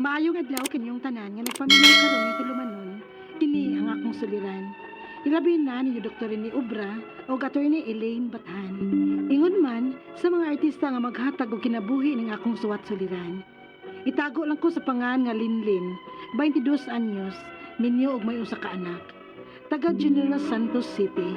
Maayong adlaw kanyong tanan nga nagpaminaw karon ning tulumanon, kini ang akong suliran. Ilabi na ninyo Dr. ni Obra o Attorney Elaine Bathan. Ingon man sa mga artista nga maghatag og kinabuhi ning akong suwat suliran. Itago lang ko sa pangan nga Linlin, 22 anyos, minyo og may usa ka anak. Taga General Santos City.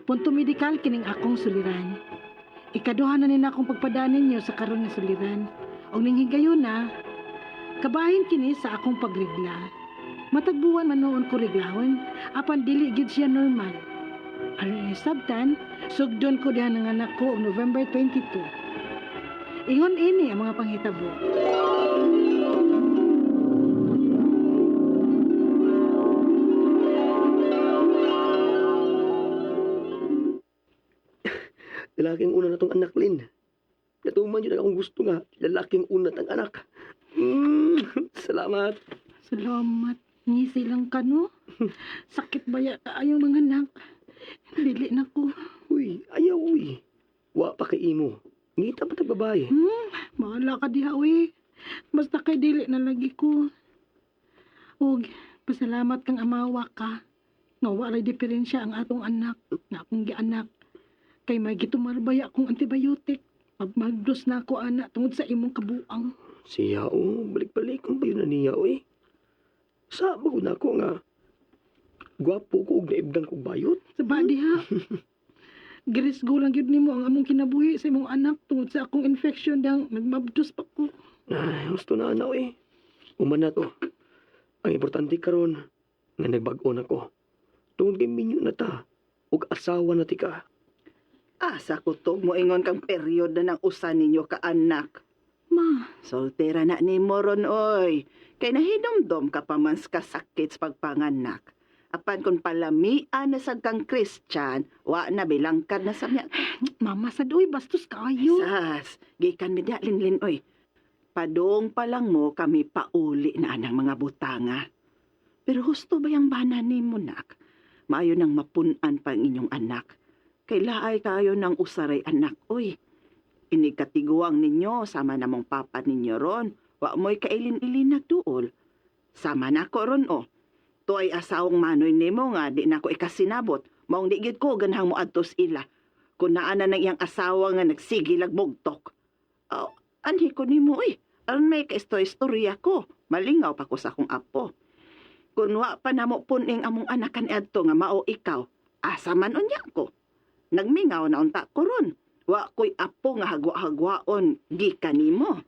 Punto medikal kining akong suliran. Ikaduha na nina akong pagpadaan ninyo sa karon nga suliran. Og ning higayon na, kabahin kini sa akong pagrigla. Matagbuwan man noon ko riglahon, apan dili gyud siya normal. Aron ni sabtan, sugdon ko diha ng anak ko og November 22. Ingon ini ang mga panghitabo. Lalaking una na tong anak, Lin. Natuman yun ang akong gusto nga. Lalaking una tang anak. Salamat. Salamat. Ngisi lang ka, no? Sakit ba ya kaayong mga anak? Dili na ko. Uy, ayaw, uy. Wa pa kay imo. Ngita pa tag babae. Bahala ka diha, uy. Basta kay dili na lagi ko. Og, pasalamat kang amawa ka. Nga wa ray diferensya ang atong anak, nga akong gianak. Kay may gitumarbay akong antibiotic. Pagmagdos na ako, anak, tungod sa imong kabuang. Siya, oh, balik-balik kung ba yun na niya, uy. Sa bago na ako nga. Gwapo ko og naibdang kog bayot. Sa ba diha? Girisgo lang gyud nimo ang among kinabuhi sa imong anak tungod sa akong infection dang nagmabdos pa ko. Ay, gusto na ana, uy. Uman na to. Ang importante karon nga nagbag-o na ko. Tungod kay minyo na ta ug asawa na tika. Asa kutob mo ingon kang period na ng usa ninyo ka anak. Ma, Soltera na ni moron oy. Kay nahinomdom ka pa man sa kasakit sa pagpanganak. Apan kung palamian na sad kang Christian, wa na bilangkad na sa niya. Mama sad uy, bastos kaayo. Sas, gikan mi diha, Linlin oy. Padong pa lang mo kami pauli na anang mga butanga. Pero husto ba yung bana nimo nak? Maayo nang mapun-an pa ang inyong anak. Kay laay kayo ng usaray anak, oy. Inigkatiguang ninyo, sama namong papa ninyo ron. Wa mo'y kailin-ilin nagduol. Sama na ko ron, oh. To ay asawang manoy nimo nga di na ko ikasinabot. Maong di gyud ko ganahang mo adtos ila. Kung naa na ng iyang asawa nga nagsigilag bugtok. Oh, anhi ko nimo oy. Aron may kaistoy-istorya ko. Malingaw pa ko sa akong apo. Kung wa pa namo puning among anakan adto nga mao ikaw, asa man unya ko. Nagmingaw na unta ko ron. Wa ko'y apo nga hagwa-hagwaon gikan nimo.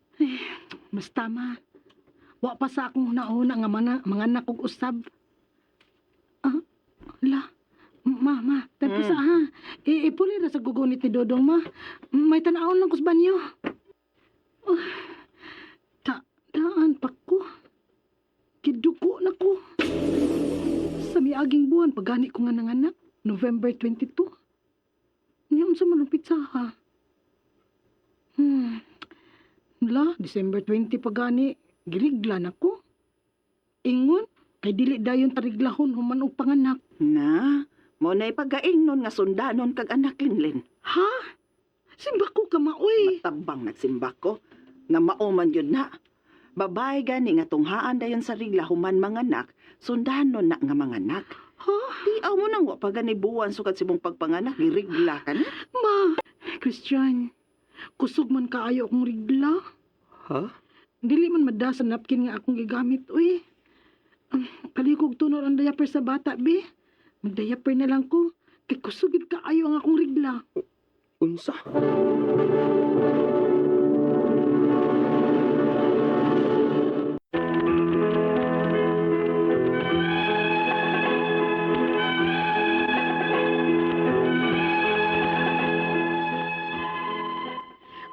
Basta ma. Wa pa sa akong nauna nga mga anak og usab. Ah, la. Ma, ma, tapos ha. Ipuli ra sa gugunit ni Dodong ma. May tanawon lang ko sa banyo. Oh, daan pa ko. Kiduko na ko. Sa miaging buwan, pagani ko nga nanganak, November 22. Niya unsa man ang pitsa ha. La, December 20 pa gani, girigla na ko. Ingon, kay dili dayon tariglahon human og panganak. Na, mo na'y pagaingnon nga sundanon kag anak Linlin. Ha? Simba ko ka maoy. Matabang nagsimba ko nga mao man yun na. Babae gani nga tunghaan dayon sa rigla human manganak, sundanon na nga manganak. Ha? Di aw mo nang wa pa gani buwan sukad sa imong pagpanganak, girigla ka na. Ma, Christian, kusog man kaayo akong rigla. Ha? Dili man mada sa napkin nga akong gigamit, uy. Kalikog tunor ang diaper sa bata, be. Mag-diaper na lang ko. Kay kusog gid kaayo ang akong rigla. Unsa?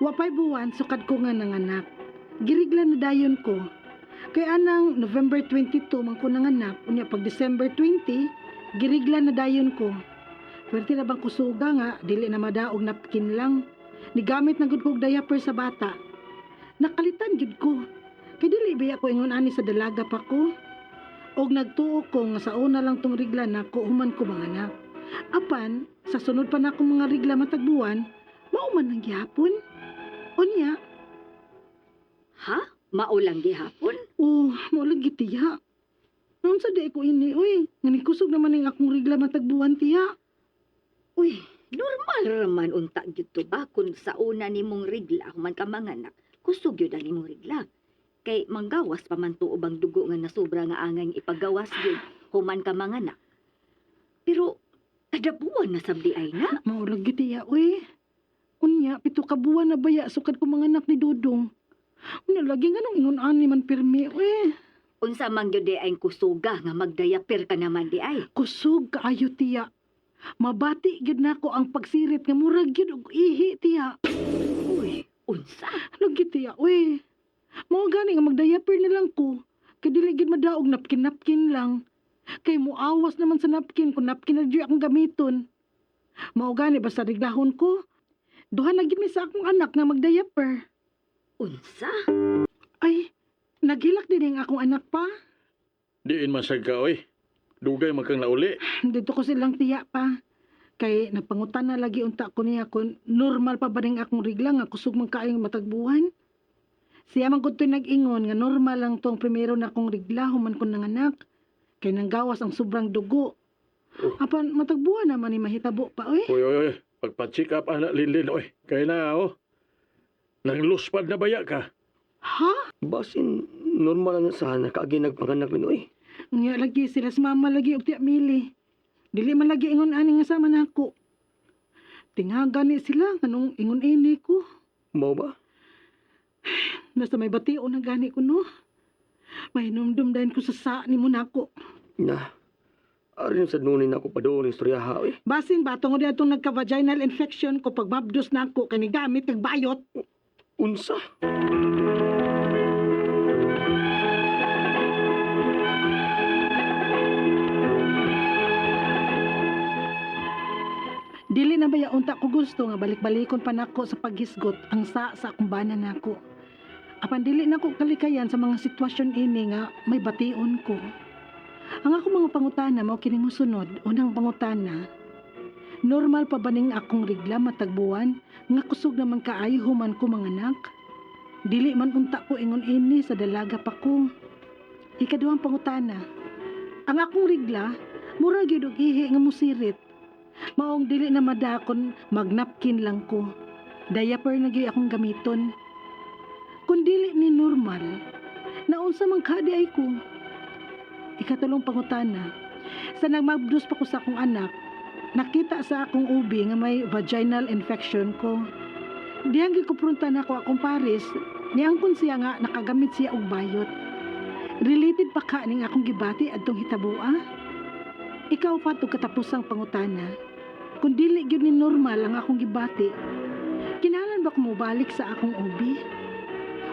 Wapay buwan sukad ko nga nanganak. Girigla na dayon ko. Kay anang November 22 man ko nanganak, unya pag December 20, girigla na dayon ko. Pwerte na bang kusuga nga, dili na madaog napkin lang. Nigamit na gud ko og diaper sa bata. Nakalitan gud ko. Kay dili ba ako ingon ani sa dalaga pa ko. Og nagtuo ko nga sa una lang tong rigla na ko human ko manganak. Apan, sa sunod pa na akong mga rigla matagbuwan, mao man ang gihapon. Unya, Ha? Maulang gihapon? Oh, mao lagi tiya. Naunsa di ko ini, uy. Nga kusog naman ning akong regla matag buwan tiya. Uy, normal raman unta gyud to ba kung sa una nimong rigla human ka manganak, kusog gyud ang imong rigla. Kay manggawas pa man tuob ang dugo nga nasobra nga angay ipagawas gyud human ka manganak. Pero kada buwan na sabdi ay na. Mao lagi tiya, uy. Unya, 7 ka buwan na baya sukad ko manganak ni Dodong. Unya lagi nga nung ingon ani man pirmi, uy. Unsa man gyud di ay kusuga nga magdayaper ka naman di ay. Kusog kaayo tiya. Mabati gyud nako ang pagsirit nga murag gyud og ihi tiya. Uy, unsa? Lagi tiya, uy. Mao gani nga magdiaper na lang ko. Kay dili gyud madaog napkin-napkin lang. Kay muawas naman sa napkin kung napkin na gyud akong gamiton. Mao gani basta riglahon ko. Duha na gyud mi sa akong anak nga magdiaper. Unsa? Ay, naghilak din ang akong anak pa. Diin man sad ka oy. Dugay man kang nauli. Dito ko silang tiya pa. Kay napangutan na lagi unta ko niya kung normal pa ba ning akong rigla nga kusog man kaayong matagbuhan. Siya man gud to'y nag-ingon nga normal lang tong primero na akong rigla human ko nanganak. Kay nanggawas ang sobrang dugo. Oh. Apan matagbuhan naman ni mahitabo pa oy. Oy oy oy, pagpa-check up ana Linlin oy. Kay na oh. Nang luspad na baya ka. Ha? Basin normal na sa nakaagi nagpanganak ni oy. Unya lagi sila sa mama lagi og tiya Mili. Dili man lagi ingon ani nga sama nako. Tingaga ni sila nganong ingon ini ko. Mao ba? Nasa may batio na gani ko no. Mahinumdum dayon ko sa sa ni mo nako. Na. Aron sa nunin ako pa doon istoryaha oy. Basin ba tungod atong nagka-vaginal infection ko pag mabdos nako kay gamit kag bayot. Unsa? Dili na baya unta ko gusto nga balik-balikon pa nako sa paghisgot ang sa sa akong bana nako. Apan dili nako kalikayan sa mga sitwasyon ini nga may bation ko. Ang akong mga pangutana mao kini mosunod. Unang pangutana, normal pa ba ning akong rigla matagbuwan nga kusog naman kaayo human ko manganak? Dili man unta ko ingon ini sa dalaga pa ko. Ikaduhang pangutana, ang akong rigla mura gyud og ihi nga musirit. Maong dili na madakon, magnapkin lang ko. Diaper na gyud akong gamiton. Kung dili ni normal, naunsa man ka di ay ko. Ikatulong pangutana, sa nagmabdos pa ko sa akong anak, nakita sa akong ubi nga may vaginal infection ko. Diyang gikumpronta na ako akong pares, niangkon siya nga nakagamit siya og bayot. Related pa ka ning akong gibati adtong hitabua? Ikaw pa og katapusang pangutana. Kung dili gyud ni normal ang akong gibati, kinahanglan ba ko mobalik sa akong ubi?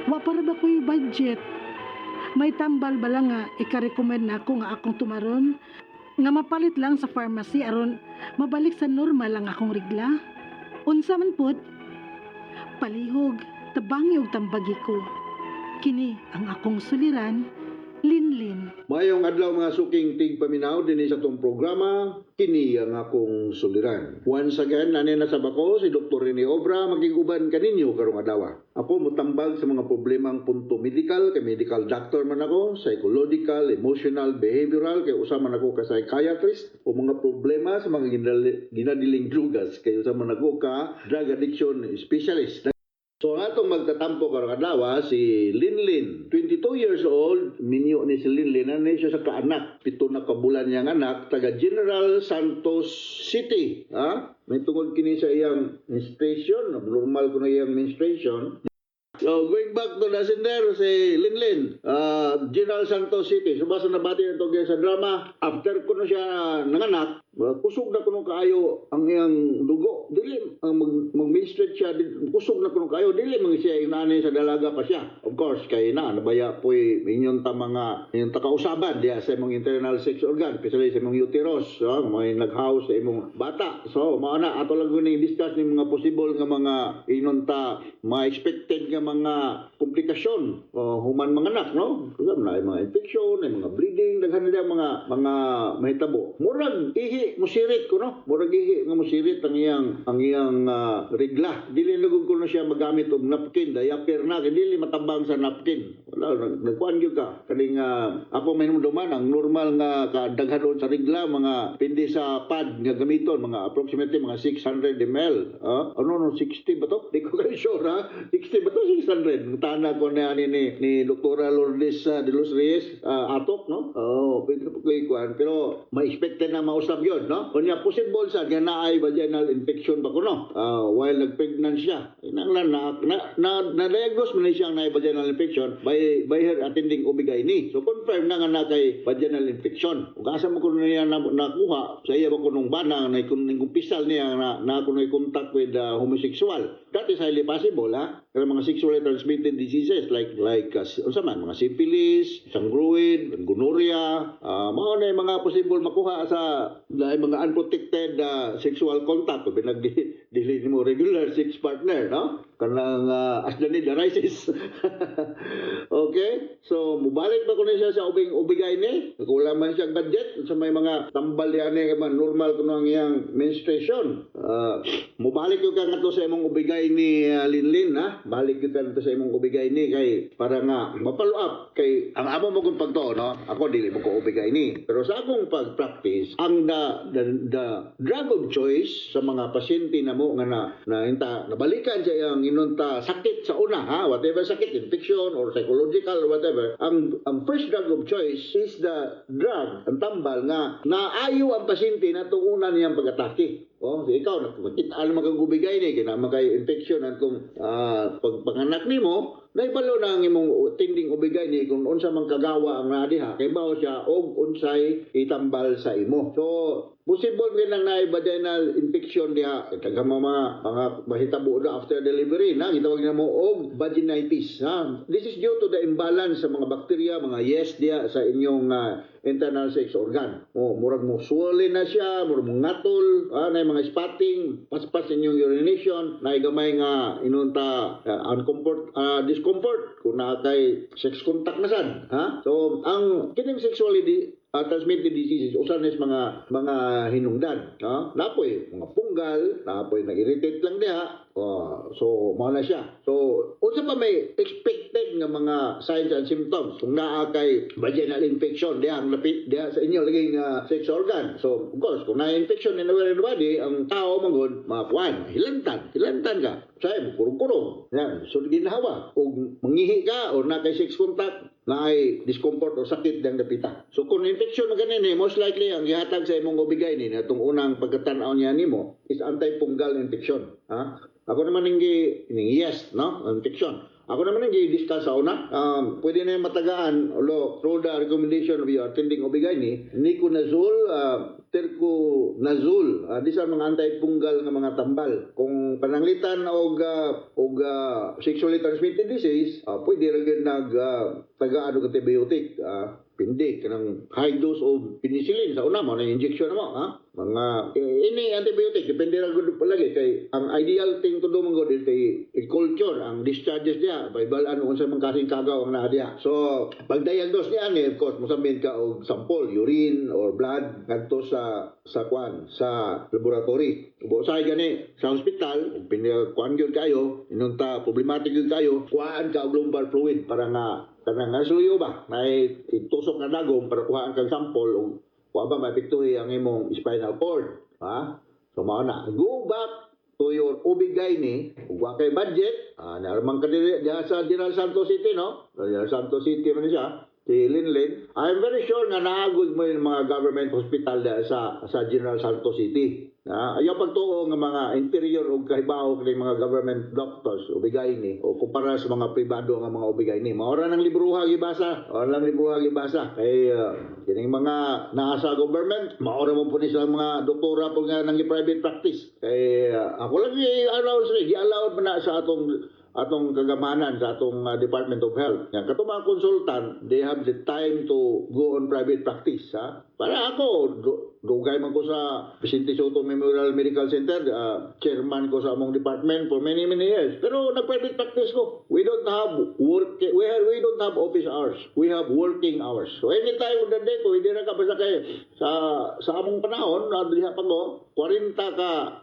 Wa para ba ko'y budget? May tambal ba lang nga ika-recommend na ako nga akong tumaron? Nga mapalit lang sa pharmacy aron mabalik sa normal ang akong rigla? Unsa man pod? Palihog, tabangi og tambagi ko. Kini ang akong suliran, Linlin. Mayong adlaw mga suking tigpaminaw dinhi sa atong programa kini ang akong suliran. Once again nani na sa bako si Dr. Rene Obra magiguban kaninyo karong adlaw. Ako motambag sa mga problemang punto medical kay medical doctor man ako, psychological, emotional, behavioral kay usa man ako ka psychiatrist o mga problema sa mga ginadiling drugas kay usa man ako ka drug addiction specialist. So ang atong magtatampo karong adlaw si Linlin, 22 years old, minyo ni si Linlin ano siya sa kaanak, 7 na ka bulan niyang anak, taga General Santos City. Ha? May tungod kini sa iyang menstruation, normal kuno iyang menstruation. So going back to the sender si Linlin, General Santos City. So basta nabati na to sa drama, after kuno siya nanganak, kusog na kuno kaayo ang iyang dugo. Dili ang mag-menstruate siya, kusog na kuno kaayo, dili man siya inani sa dalaga pa siya. Of course, kay na nabaya po'y inyong ta mga inyong takausaban diya sa imong internal sex organ, especially sa imong uterus, so, mga nag-house sa imong bata. So mao na ato lang kuning discuss ning mga possible nga mga inon ta mga expected nga mga komplikasyon o human manganak, no? Kusam na ay mga infection, ay mga bleeding, daghan nila mga mahitabo. Murag ihi musirit ko, no? Murag ihi nga musirit ang iyang regla. Dili na gud kuno siya magamit og napkin, diaper na kay dili matabang sa napkin. Wala, nagkuan gyud ka. Kaning ako may duman ang normal nga kadaghanon sa regla, mga pindi sa pad nga gamiton, mga approximately mga 600 ml. Ah, ano no, 60 ba to? Di ko kayo sure ha. 60 ba to, 600? Tana ko na ni Doktora Lourdes de los Reyes atok, no? Oh, pwede ko kuan, pero ma-expected na mausab yun, no? Unya possible sa nga naay vaginal infection ba kuno while nag-pregnant siya. Kinahanglan na na-diagnose man ni siya ang naay vaginal infection by her attending OB-GYN. So confirm na nga na kay vaginal infection. Ug asa mo kuno niya na, nakuha sa iya ba kunong bana na kun kumpisal niya na kuno contact with homosexual. That is highly possible, ha. Pero mga sexually transmitted diseases like unsa man, mga syphilis, chancroid, gonorrhea, mao na yung mga possible makuha sa dahil mga unprotected sexual contact kung pinag dili mo regular sex partner, no? Kanang as the need arises. Okay? So, mubalik ba kuno siya sa ubing OB-GYN ni? Wala man siyang budget sa may mga tambal yan eh, man normal kuno ang iyang menstruation. Mubalik gyud ka ngadto sa imong OB-GYN ni, Linlin, ha? Balik gyud ka ngadto sa imong OB-GYN ni kay para nga ma-follow up kay ang amo mo kung pagtuo, no? Ako dili mo ko OB-GYN. Pero sa akong pag-practice, ang the drug of choice sa mga pasyente na mo nga na inta nabalikan sa iyang inunta sakit sa una, ha, whatever sakit, infection or psychological or whatever, ang first drug of choice is the drug, ang tambal nga naayo ang pasyente na tuunan niyang pag-atake. Oh, so ikaw nakita naman kang OB-GYN ni kay naa kay infection at kung pagpanganak nimo, naibalo na ang imong attending OB-GYN ni kung unsa man kagawa ang naa diha, kay bawo siya og unsay itambal sa imo. So possible gyud nang naay vaginal infection diha. Daghang mga mahitabo na after delivery na gitawag na mo og vaginitis, ha. This is due to the imbalance sa mga bakterya, mga yeast diha sa inyong internal sex organ. Oh, murag mo swollen na siya, murag mo ngatol, na mga spotting, paspas inyong urination, na gamay nga inunta uncomfort, discomfort kung naa kay sex contact na sad, ha? So ang kining sexually transmitted diseases usa ni sa mga hinungdan, ha? Napoy mga fungal, napoy nag-irritate lang diha. Oh, so mao na siya. So unsa pa may expected nga mga signs and symptoms kung naa kay vaginal infection diha ang lapit diha sa inyo lagi nga sex organ? So of course, kung naa infection in the body, ang tao man gud makuan, hilantan, hilantan ka. Say, kurong-kurong. Yan, so ginhawa. Kung mangihi ka or naa kay sex contact, na ay discomfort o sakit diyang dapita. So kung infection na ganin eh, most likely ang gihatag sa imong OB-GYN ni na itong unang pagkatanaw niya nimo is antifungal infection. Ha? Ako naman ning ning yes, no? Infection. Ako naman ning gi-discuss sa una. Pwede na yung matagaan ulo through the recommendation of your attending OB-GYN, miconazole, terconazole. These are mga antifungal nga mga tambal. Kung pananglitan og sexually transmitted disease, pwede ra gyud nag tagaan og antibiotic. Pindi kanang high dose of penicillin sa una mo na injection mo, ha, mga ini antibiotic, depende ra gud palagi kay ang ideal thing to do man gud is kay i-culture ang discharges niya, baybal-an unsa man kasing kagaw ang naa diha. So pag diagnose niya ani, of course mosubmit ka og sample, urine or blood, ngadto sa kwan, sa laboratory. Ubo say gani sa hospital ug kuan gyud kayo, inunta problematic gyud kayo, kuhaan ka og lumbar fluid para nga kanang nga suyo ba may itusok na dagom para kuhaan kang sample ug wa ba maepektuhi ang imong spinal cord, ha. So mao na, go back to your OB-GYN ug wa kay budget, naramang ka diri diha sa General Santos City, no? General Santos City man siya si Linlin. I'm very sure nga naagod mo yung mga government hospital diha sa General Santos City. Ayaw pagtuo nga mga inferior og kahibaw kini mga government doctors, OB-GYN, o kumpara sa mga pribado nga mga OB-GYN. Mao ra nang libroha gibasa, mao lang libroha gibasa. Kay kining mga naa sa government, mao ra mo pud ni silang mga doktora po nga nang private practice. Kay ako lang i-announce ni, gi-allowed man na sa atong kagamanan sa atong Department of Health. Yan, katong mga consultant, they have the time to go on private practice, ha? Para ako, Dugay man ko sa Vicente Soto Memorial Medical Center, chairman ko sa among department for many many years. Pero nag-private practice ko. We don't have work we don't have office hours. We have working hours. So anytime of the day ko, hindi na ka basta kay sa among panahon, diha pa ko 40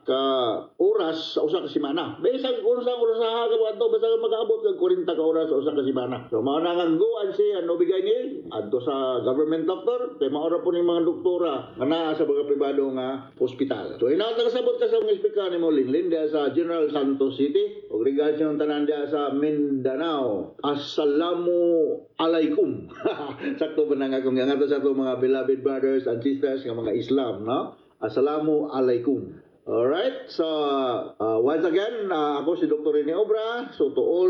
ka oras sa usa ka semana. Bisag unsa oras sa ka adto, basta ka makaabot kag 40 ka oras sa usa ka semana. So mao na nga go and see and obigay adto sa government doctor kay mao ra po ni mga doktora nga naa sa mga pribado nga hospital. So inaot nakasabot ka sa mga speaker nimo, Linlin, diha sa General Santos City ug regards yung tanan diha sa Mindanao. Assalamu alaikum. Sakto ba na nga kung nga sa atong mga beloved brothers and sisters nga mga Islam, no? Assalamu alaikum. Alright, so once again, ako si Dr. Rene Obra. So to all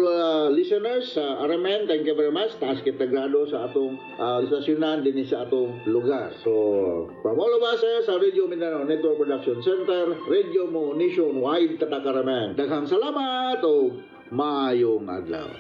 listeners sa RMN, thank you very much. Taas kita grado sa atong istasyonan din sa atong lugar. So from all of us here sa Radio Mindanao Network Production Center, Radio mo nationwide, tatak RMN. Daghang salamat o maayong adlaw.